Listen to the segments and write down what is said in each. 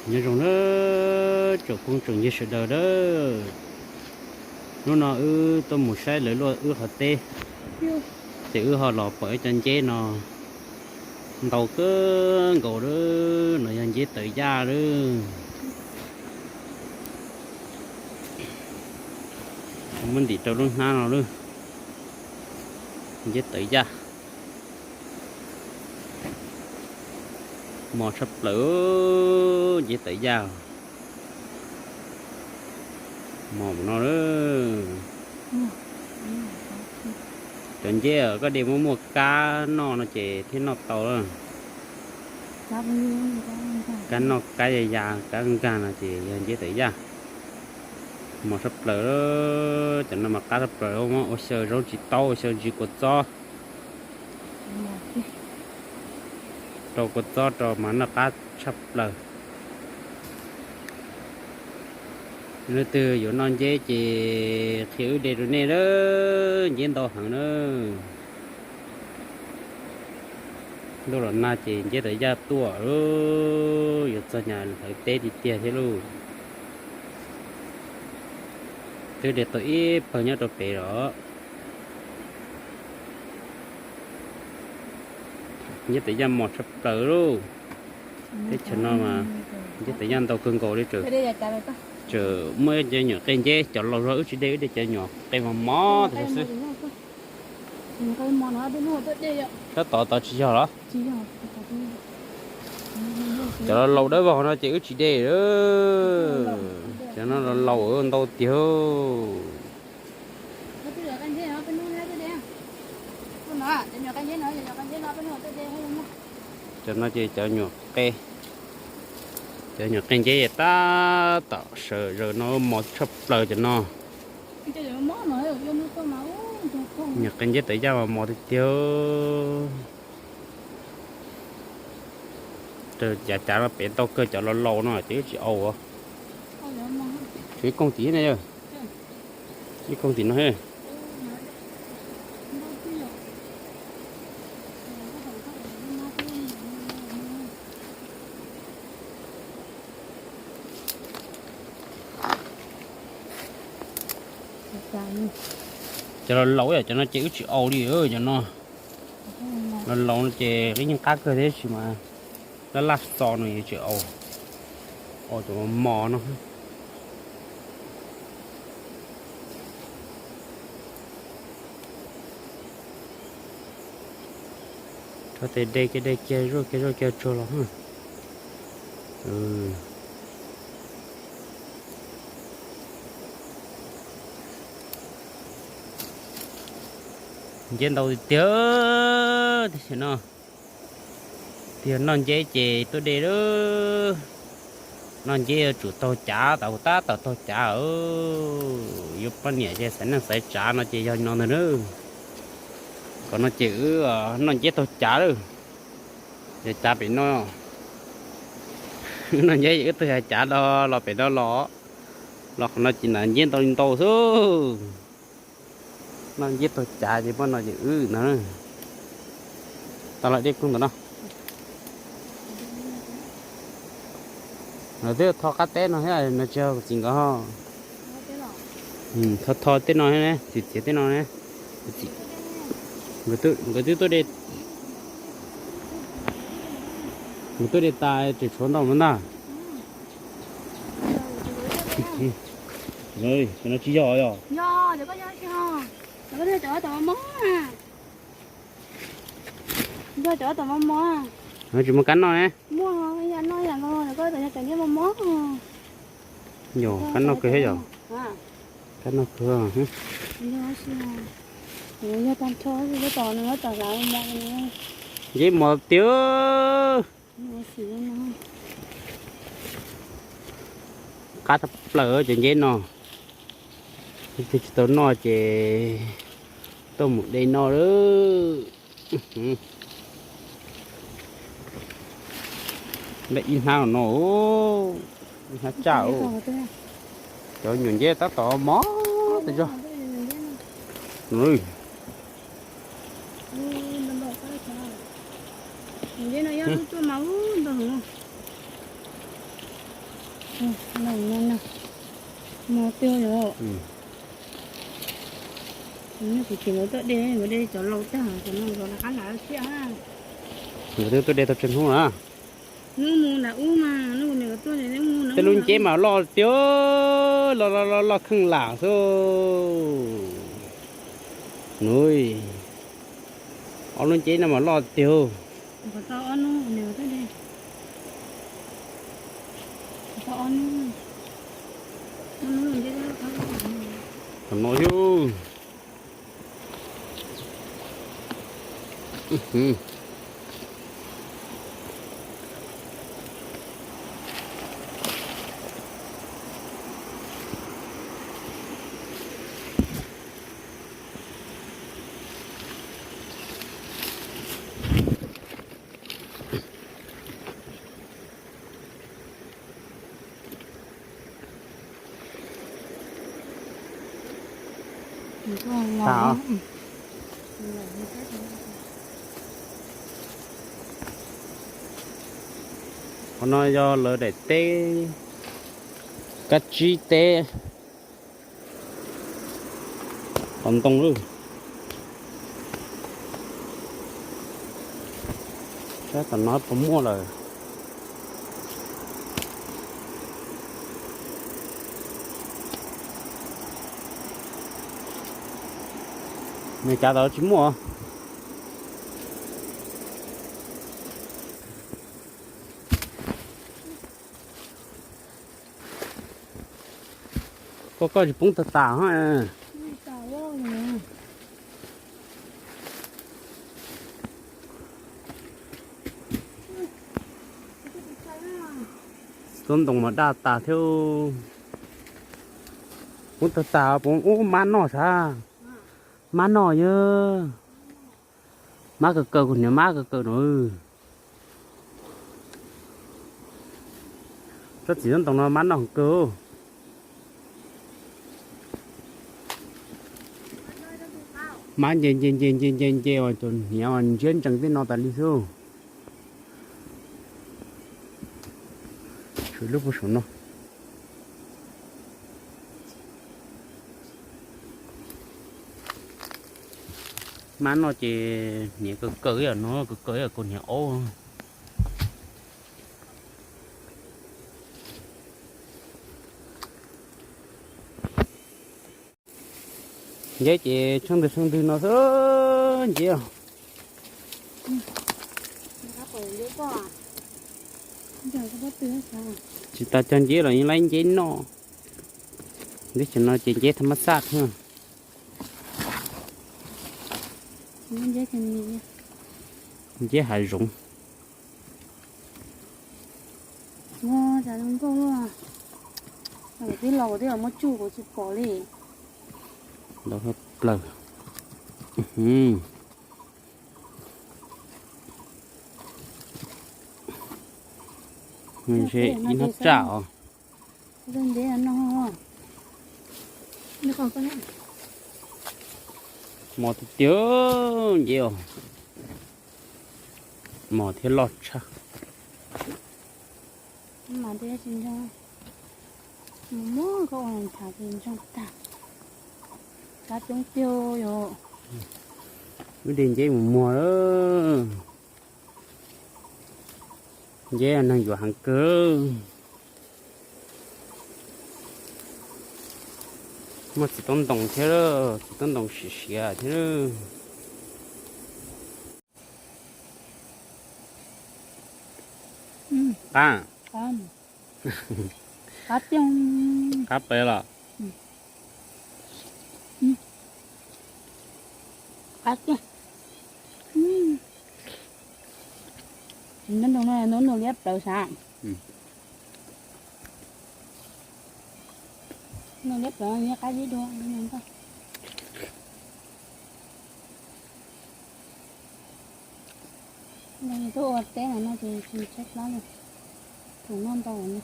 Nyob zoo nawb tsoom phooj tsoom ywg sawv daws nawb. Hnub no wb tuaj mus saib lawv luaj wb qhov teb, ces wb ho los pom ib co nceb no ntau kawg nkaus lawm, no yog nceb tawv yaj lawm. Muab ntim rau lub hnab no lawm, nceb tawv yaj. Mos tshaj plaws, nceb tawv yaj. Mos no lawm. Cov nceb koj de muab muaj kab noj no ces thiaj noj tau lawm. Kab noj kab ya ya kab nkag no ces yog nceb tawv yaj. Mos tshaj plaws, cov no mas qab tshaj plaws, muab ua xyaw zaub tsis taub, ua xyaw ntsis kua txob, rau kua txob rau mas noj qab tshaj plaws. Leej twg yuav noj nceb ces qhia wb de rau nej na, nceb ntau heev na. Ntuj los nag ces nceb tawv yaj tuaj, yuav txog nyam hlawv teb tiag tiag thiab lauj. Twb de tau ib pawg nyob rau pem los. Nceb tawv yaj mos tshaj plaws lauj. Teb chaws no mas nceb tawv yaj ntau kawg nkaus li, tseem muaj cov nyuam qe nceb, cov laus zog wb tsis de, wb de cov nyuam qe mos mos tas zog xwb. Sab tod tod tsis yog los? Cov laus laus dawb vog no ces wb tsis de. Cov no laus laus ntau tiag. Cov no ces cov nyuam qe, cov nyuam qe nceb tab tom sawv zaws no mos tshaj plaws cov no. Nyuam qe nceb tawv yaj mas mos tiag tiag. Cav cav no pem ntau kawg, cov laus laus no ces wb tsis au. Tshuav ib koog tim ne yog, ib koog tim no. Cov laus laus yom, cov no ces wb tsis au li, cov no laus laus no ces yeej qab kawg thiab tab sis mas laj laj xo no yuav tsis au, au cov mos mos no. Rau tes de kiag de kiag zuaj kiag zuaj kiag tsuag los. Nceb ntau tiag tiag tiag no. Tiag noj nceb ces tuaj de lawm. Noj nceb yuav tsum taug cav, tau tab tom taug cav. Yuav poj niam ces xaiv neej xaiv tsav no ces yog no ntag na. Qhov no ces wb noj nceb taug cav lawm. Yog cav pem no, wb noj nceb ces wb taug cav los pem no los, los qhov no ces nceb ntau li ntau xwb. Noj nceb taug cav ces poj no ces wb no. Tau lawm, dej kub ntawm no. Lawv twb tho qab teb no thiab, no tsis yog txiv nkawd ho. Tho tho tej no, txiv txiav tej no ne. Nkawd twb tuaj de, nkawd tuaj de tas tseem tshuav ntau no ntag. Cov no tsis yog yog. Yog cov tom mos mos. Tsis muaj kab noj ne. Muaj, yam no yam no, koj tom yog cov nceb mos mos. Yog kab noj kawg thiab yog. Kab noj kawg. Yog tag nrho, yog tom nws tom hlav mos mos. Nceb mos tiag. Qab tshaj plaws cov nceb no. Leej twg tsis tau noj ces tuaj mus de noj lawm. Ib hnab no, ib hnab tsaj. Cov nyuam nceb tab tom mos tas zog. Nceb no yog lub tuaj mas ub ntau heev. No, no, no. Mos twg yom? Kuv tsis mus tuaj de, mus de cov laus tag, cov no los rov qab lam thiab. Nkawd twb tuaj de tau tsawg hnub na. Hnub mus nram ub mas, hnub nws tuaj, hnub mus nram ub. Tej lub nceb mas loj tiag, loj loj loj loj kheej lam xwb. Nws, ob lub nceb no mas loj tiag. Tam no yog. Qhov no yog lawv daim teb, kab tsib teb, qhov ntoo lawm. Saib tom no puas muaj lawm. Nws cav tau tsis muaj. Koj, koj tsis poob tag tas. Tsob ntoo mas daj tas thiab. Poob tag tas, poob ub mab noj sav. Mab noj yog. Mab kaw kaw, kuv hniav mab kaw kaw no. Tsob txiv tsob ntoo no mab noj kaw. Mab nce nce nce nce nce nce uas cov hniav uas ntsiab ntsees tej no tas li xwb. Tshuav lub puag saum no. Mab noj ces hniav kaw kaw ib yam no, kaw kaw ib yam kaus hniav aub. Nceb ces tsheej ntws tsheej ntws no xwb nceb. Tsis tas cog nceb los yeej laib nceb noj. Nteb tam no ces nceb tha mab xaj thiab. Nceb hav zoov. Tib los kuv twb muab tsuj kuv tsis pom li. Ntau plaws. Ntshe ib hnab tsaj os. Mos tiag tiag nceb os. Mos thiab loj tshaj. Mus muab koj ua ntshav ces ntsoog tag. Kav coob tiag yom. Wb de nceb mus muag. Nceb neeg yuav heev kawg. Muaj txiv toob ntoo thiab, txiv toob ntoo siav siav thiab. Qab, qab pes los? Qab tiag. Nyob ntoo no nws liab plaws sav. Nws liab plaws, qab zib dua. Tuaj ua teb no ces tsis tshaib plab li, tus noj ntau li.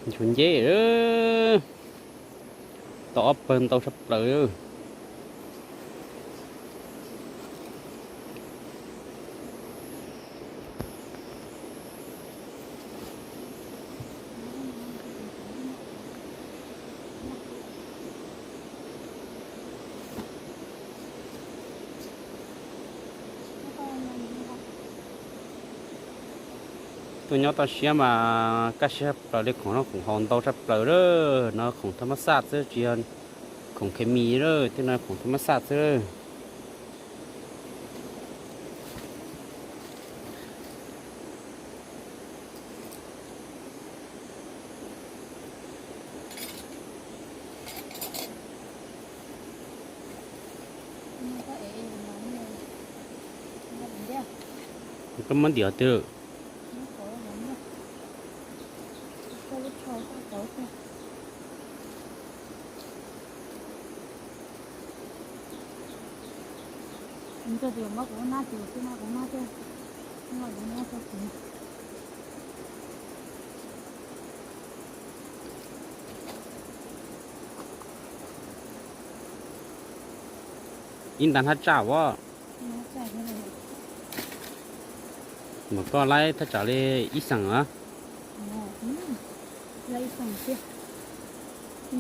Nchuav nceb, tau ob pawg ntau tshaj plaws. Tuaj nyob toj siab mas kaj siab plaws li, khoom no khoom haus ntau tshaj plaws lawm. No khoom thaj mab xaj xwb, tsis yog khoom khes mis lawm, tej no khoom thaj mab xaj xwb. Koj muab ntim twg? Ib nta hnab tsaj as. Mas koj laib thaj tsam li ib xees a? Ib xees tiag.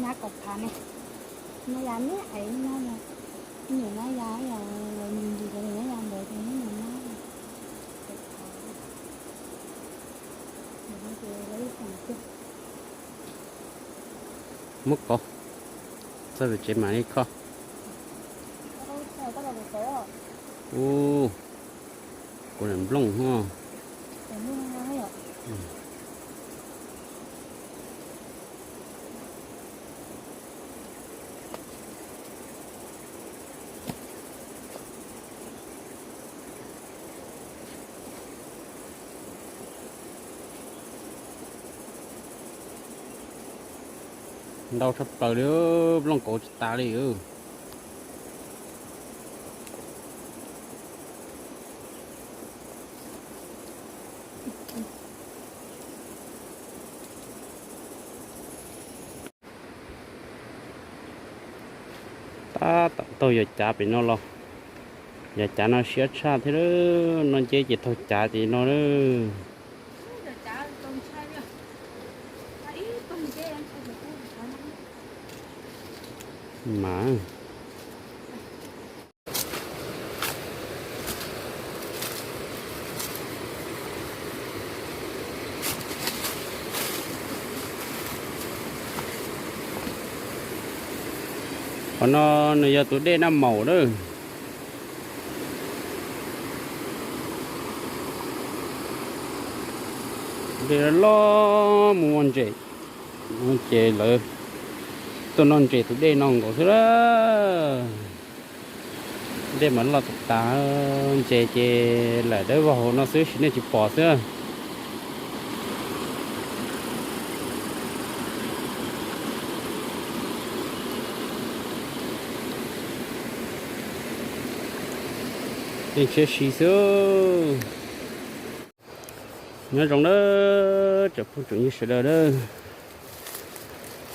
Nab kaum phav ne. Nab ya me aiv, nab ya, nyuam nab ya, ya, nti nti cov nab ya ntawd ces nab ya nab. Muab kov, txog pem tsev mam li kho. Ub, kuv lam nplooj ho. Ntau tshaj plaws li, nplooj kauv tsis tas li. Tab tom taug yos cav pem no los, yos cav no siab tshaj thiab, noj nceb ces taug cav ces no lawm. Mas qhov no nws yog tus dej Naj Maum lawm. Dej loj loj mus ua ntses, ces lawv tuaj noj ntses tus dej no nkaus xwb. Dej mas loj tas tas, ntses ces lam dawb vog hauv no xwb, sim nej tsis pom xwb. Dej ntshiab si xwb. Nyob zoo nawb tsoom phooj tsoom ywg sawv daws nawb.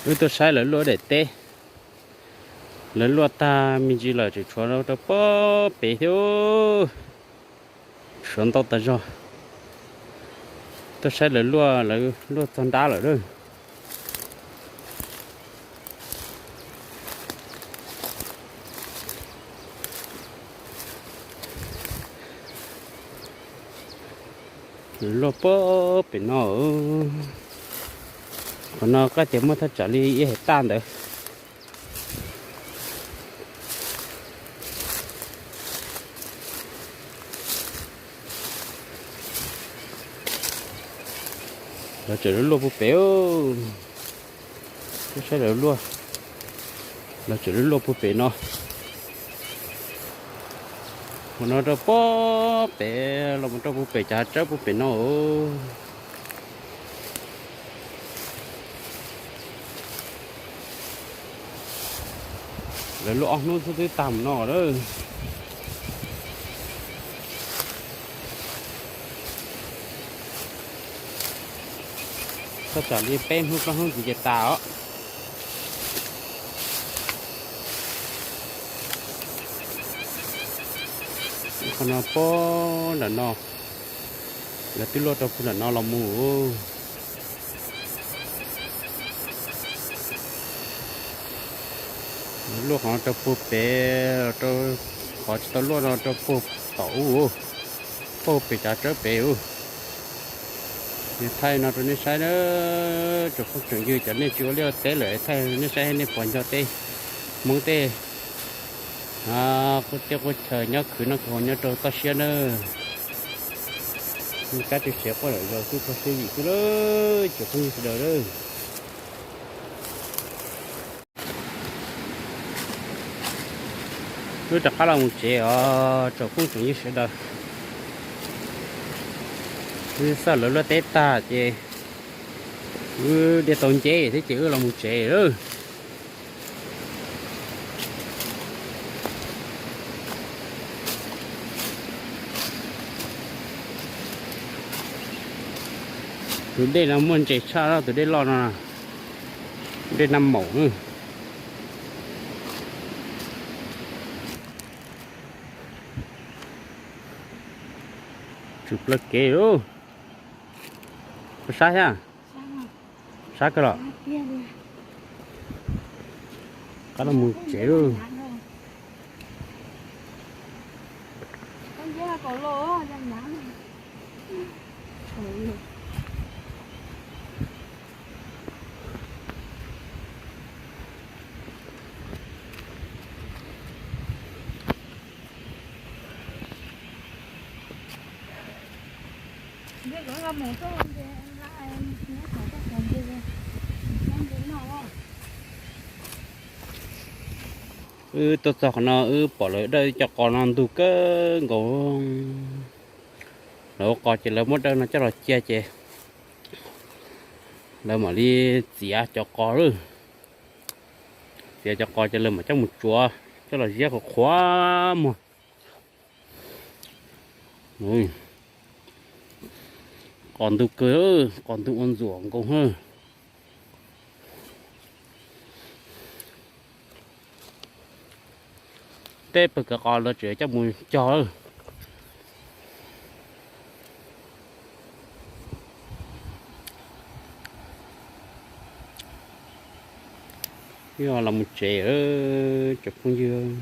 Wb tuaj saib lawv luaj daim teb. Lawv luaj tag me ntsis lawm, tseem tshuav rau pob pem thiab. Tshuav ntau tas zog. Tuaj saib lawv luaj, lawv luaj txog nrab lawm. Luaj pob pem no. Qhov no koj tias muaj thaj tsam li ib hais taj ntawd. Lawv tseem luaj puag pem. Saib lawv luaj, lawv tseem luaj puag pem no. Mus no rau pob pem, los mus rau puag pem cov hav tsawb puag pem no. Lawv luaj ob hnub xwb twb tag mus no lawm. Txog tsam li peb hnub plaub hnub ntxiv ces tas os. Qhov no puag nram no, lawv twb luaj rau puag nram no los mus. Luaj qhov no rau puag pem, rau qhov tsis tau luaj no rau puag tom ub, puag pem tsav tsawb pem ub. Thaij no rau nej saib na, tsoom phooj tsoom ywg, cov nej tsis ua liaj ua teb lawm thaij nej saib nej puas nco tej Hmoob tej quaj teb quaj chaw nyob khwv noj khwv haus nyob rau toj siab na. Kab tw siav quaj lawm zaus xwb txog siab yim xwb lawm tsoom phooj ywg sawv daws lawm. Wb rov qab los mus tsev os tsoom phooj tsoom ywg sawv daws. Wb xauj lawv luaj teb tag ces wb de tau nceb thiab ces wb los mus tsev lawm. Tus dej no muaj ntses tshaj tus dej loj no, dej Naj Maum. Tsum plaws kev lauj. Puas sab thiab? Sab kawg los? Qab los mus tsev lauj. Wb tuaj txog qhov no wb pom lawv dawj cov qos no ntug kawg nkaus. Lawv ua qos ces lawv muab dawj no coj los cia ces lawv mam li txiav cov qos lawm. Txiav cov qos ces lawv mam coj mus tsuav coj los ziab qhuav qhuav muag. Qos ntug kawg, qos ntug ua ntxuam nkaus hawb. Tej pawg kawv qos lawv tseem coj mus cog. Yog los mus tsev tsoom phooj ywg.